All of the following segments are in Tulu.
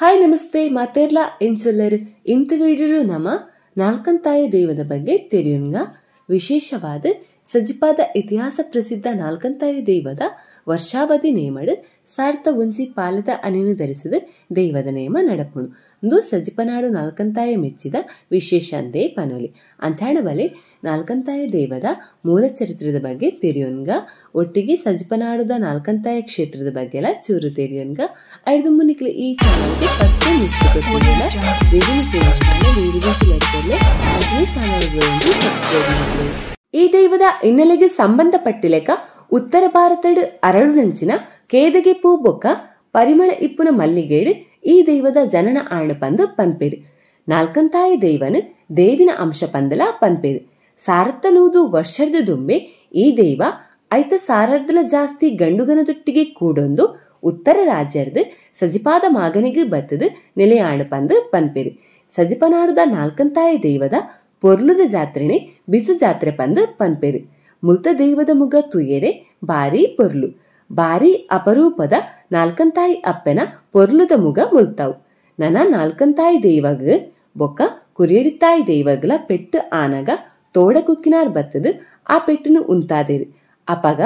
Hi ನಮಸ್ತೆ ಮಾತೇರ್ಲಾ ಎಂಚೊಲ್ಲರ್ ಇಂತ ವೀಡಿಯೋ ನಮ ನಾಲ್ಕಂತಾಯ ದೈವದ ಬಗ್ಗೆ ತೆರಿಯುಂಗ. ವಿಶೇಷವಾದ ಸಜಿಪಾದ ಇತಿಹಾಸ ಪ್ರಸಿದ್ಧ ನಾಲ್ಕಂತಾಯ ದೈವದ ವರ್ಷಾವಧಿ ನೇಮಡು ಸಾರ್ಥ ಒಂಜಿ ಪಾಲದ ಅನಿನು ಧರಿಸಿದ ದೈವದ ನೇಮ ನಡಪುಣು ಇಂದು ಸಜಿಪನಾಡು ನಾಲ್ಕಂತಾಯ ಮೆಚ್ಚಿದ ವಿಶೇಷ ಅಂದೇ ಪನೋಲಿ. ಅಂಚಾಣ ಬಲೆ ನಾಲ್ಕಂತಾಯ ದೈವದ ಮೂಲ ಚರಿತ್ರದ ಬಗ್ಗೆ ತೆರಿಯೋನ್ಗ, ಒಟ್ಟಿಗೆ ಸಜಿಪನಾಡುದ ನಾಲ್ಕಂತಾಯ ಕ್ಷೇತ್ರದ ಬಗ್ಗೆ ಎಲ್ಲ ಚೂರು ತೆರಿಯೋನ್ಗ. ಐದು ಮುನಿಕ್ಲು ಈ ಚಾನಲ್ಗೆ first time channel subscribe. ಈ ದೈವದ ಹಿನ್ನೆಲೆಗೆ ಸಂಬಂಧಪಟ್ಟಿಲೆಕ ಉತ್ತರ ಭಾರತದ ಅರಳುನಂಚಿನ ಕೇದಗೆ ಪೂ ಬೊಕ್ಕ ಪರಿಮಳ ಇಪ್ಪುನ ಮಲ್ಲಿಗೇಡು ಈ ದೈವದ ಜನನ ಆಣು ಪಂದು ಪನ್ಪೇರು. ನಾಲ್ಕಂತಾಯ ದೈವನು ದೇವಿನ ಅಂಶ ಪಂದಲ ಪನ್ಪೇರು. ಸಾರತ್ತನೂದು ವರ್ಷದ ದುಂಬೆ ಈ ದೈವ ಐತ ಸಾರರ್ದಲ ಜಾಸ್ತಿ ಗಂಡುಗನದೊಟ್ಟಿಗೆ ಕೂಡೊಂದು ಉತ್ತರ ರಾಜ್ಯದ ಸಜಿಪಾದ ಮಾಗನಿಗೆ ಬತ್ತದ ನೆಲೆಯಾಣು ಪಂದು ಪನ್ಪೇರು. ಸಜಿಪನಾಡುದ ನಾಲ್ಕಂತಾಯ ದೈವದ ಪೊರ್ಲುದ ಜಾತ್ರೆನೆ ಬಿಸು ಜಾತ್ರೆ ಪಂದು ಪನ್ಪೇರು. ಮುಲ್ತ ದೈವದ ಮುಗ ತುಯೆರೆ ಬಾರಿ ಪೊರ್ಲು, ಬಾರಿ ಅಪರೂಪದ ನಾಲ್ಕಂತಾಯಿ ಅಪ್ಪೆನ ಪೊರ್ಲುದ ಮುಗ ಮುಲ್ತಾವು. ನನ ನಾಲ್ಕಂತಾಯಿ ದೈವಗ ಬೊಕ್ಕ ಕುರಿಯಡಿತಾಯಿ ದೈವಗ್ಲ ಪೆಟ್ಟು ಆನಗ ತೋಡ ಕುಕ್ಕಿನಾರ್ ಬತ್ತದು ಆ ಪೆಟ್ಟನು ಉಂತಾದೇರು. ಅಪಗ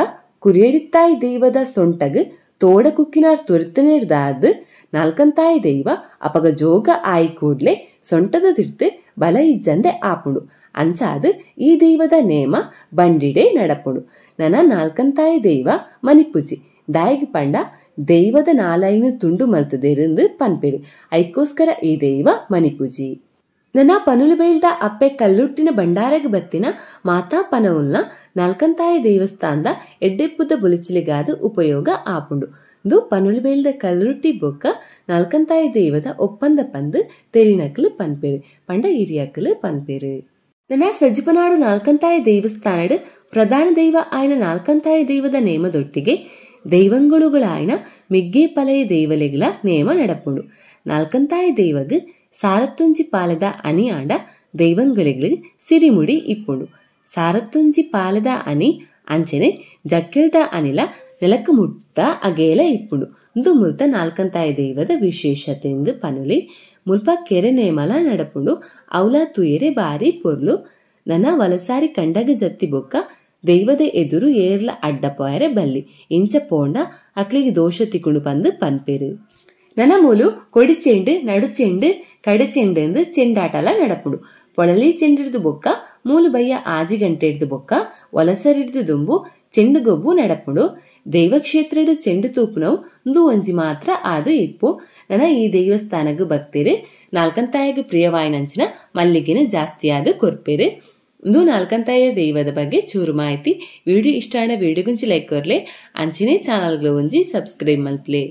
ಕುರಿಯಡಿತಾಯಿ ದೈವದ ಸೊಂಟಗ್ ತೋಡ ಕುಕ್ಕಿನಾರ್ ತುರ್ತನೇರ್ದಾದ್ ನಾಲ್ಕಂತಾಯಿ ದೈವ ಅಪಗ ಜೋಗ ಆಯಿ ಕೂಡ್ಲೆ ಸೊಂಟದ ತಿರ್ತು ಬಲ ಇಜ್ಜಂದೆ ಆಪುಂಡು. ಅಂಚಾದ ಈ ದೈವದ ನೇಮ ಬಂಡಿಡೆ ನಡಪುಂಡು. ನನ ನಾಲ್ಕಂತಾಯ ದೈವ ಮನಿಪುಜಿ ದಾಯಿಗ್ ಪಂಡ ದೈವದ ನಾಲೈನು ತುಂಡು ಮಲ್ತದಿರಂದು ಪನ್ಪೇರು. ಐಕೋಸ್ಕರ ಈ ದೈವ ಮನಿಪುಜಿ. ನನ್ನ ಪನುಲು ಬೈಲ್ದ ಅಪ್ಪೆ ಕಲ್ಲುಟ್ಟಿನ ಭಂಡಾರಗ್ ಬತ್ತಿನ ಮಾತಾ ಪನವುಲ್ನ ನಾಲ್ಕಂತಾಯ ದೇವಸ್ಥಾನದ ಎಡ್ಡೆಪ್ಪುದ ಬುಲಿಚಿಲಿಗಾದ ಉಪಯೋಗ ಆಪುಂಡು. ಇದು ಪನುಲು ಬೈಲ್ದ ಕಲ್ಲುಟ್ಟಿ ಬೊಕ್ಕ ನಾಲ್ಕಂತಾಯ ದೈವದ ಒಪ್ಪಂದ ಪಂದು ತೆರಿನಕಲು ಪನ್ಪೇರು, ಪಂಡ ಹಿರಿಯಕಲು ಪನ್ಪೇರು. ನನ್ನ ಸಜ್ಜಿಪನಾಡು ನಾಲ್ಕಂತಾಯ ದೇವಸ್ಥಾನಡ್ ಪ್ರಧಾನ ದೈವ ಆಯ್ನ ನಾಲ್ಕಂತಾಯ ದೈವದ ನೇಮದೊಟ್ಟಿಗೆ ದೈವಂಗಳುಗಳಾಯ್ನ ಮಿಗ್ಗೆ ಪಲಯ ದೈವಲೆಗಳ ನೇಮ ನಡಪುಂಡು. ನಾಲ್ಕಂತಾಯ ದೈವಗ್ ಸಾರತ್ತೊಂಜಿ ಪಾಲದ ಅನಿ ಆಂಡ ದೈವಂಗಳಿಗೆ ಸಿರಿಮುಡಿ ಇಪ್ಪುಂಡು. ಸಾರತ್ತೊಂಜಿ ಪಾಲದ ಅನಿ ಅಂಚನೆ ಜಕ್ಕೆಲ್ದ ಅನಿಲ ನೆಲಕ್ಕೆ ಮುಟ್ಟ ಅಗೇಲ ಇಪ್ಪುಂಡು. ಇಂದು ಮುಲ್ತ ನಾಲ್ಕಂತಾಯ ದೈವದ ವಿಶೇಷತೆ ಎಂದು ಪನುಲಿ. ಮುಲ್ಪ ಕೆರೆ ನೇಮಲ ನಡಪುಂಡು. ಅವಲ ತುಯರೆ ಬಾರಿ ಪೊರ್ಲು. ನನ್ನ ವಲಸಾರಿ ಕಂಡಗ ಜತ್ತಿ ಬೊಕ್ಕ ದೈವದ ಎದುರು ಏರ್ಲ ಅಡ್ಡ ಪೋಯರೆ ಬಲ್ಲಿ ಇಂಚ ಪೋಂಡ ಅಕ್ಲಿಗೆ ದೋಷ ತಿಕ್ಕುಂಡು ಪಂದು ಪನ್ಪೇರು. ನನ್ನ ಮೂಲು ಕೊಡಿ ಚೆಂಡು, ನಡು ಚೆಂಡು, ಕಡೆ ಚೆಂಡು ಎಂದು ಚೆಂಡಾಟಲ ನಡಪುಂಡು. ಪೊಳಲಿ ಚೆಂಡಿಡ್ದು ಬೊಕ್ಕ ಮೂಲು ಬಯ್ಯ ಆಜಿ ಗಂಟೆ ಹಿಡ್ದು ಬೊಕ್ಕ ವಲಸರಿಡ್ದು ದುಂಬು ಚೆಂಡು ಗೊಬ್ಬು ನಡಪುಂಡು. ದೈವಕ್ಷೇತ್ರದ ಚೆಂಡು ತೂಪುನವು ಇಂದು ಒಂಜಿ ಮಾತ್ರ ಆದು ಇಪ್ಪು. ನನ್ನ ಈ ದೇವಸ್ಥಾನಗ್ ಭಕ್ತಿರು ನಾಲ್ಕಂತಾಯಗ ಪ್ರಿಯವಾಯಿನಂಚಿನ ಮಲ್ಲಿಗೆನ ಜಾಸ್ತಿಯಾದ ಕೊರ್ಪೇರು. ಇಂದು ನಾಲ್ಕಂತಾಯ ದೈವದ ಬಗ್ಗೆ ಚೂರು ಮಾಹಿತಿ. ವಿಡಿಯೋ ಇಷ್ಟ ಆಂಡ ವಿಡಿಯೋ ಗುಂಚಿ ಲೈಕ್ ಕೊರ್ಲೆ, ಅಂಚಿನೇ ಚಾನಲ್ಗಳು ಒಂಜಿ ಸಬ್ಸ್ಕ್ರೈಬ್ ಮಲ್ಪ್ಲೆ.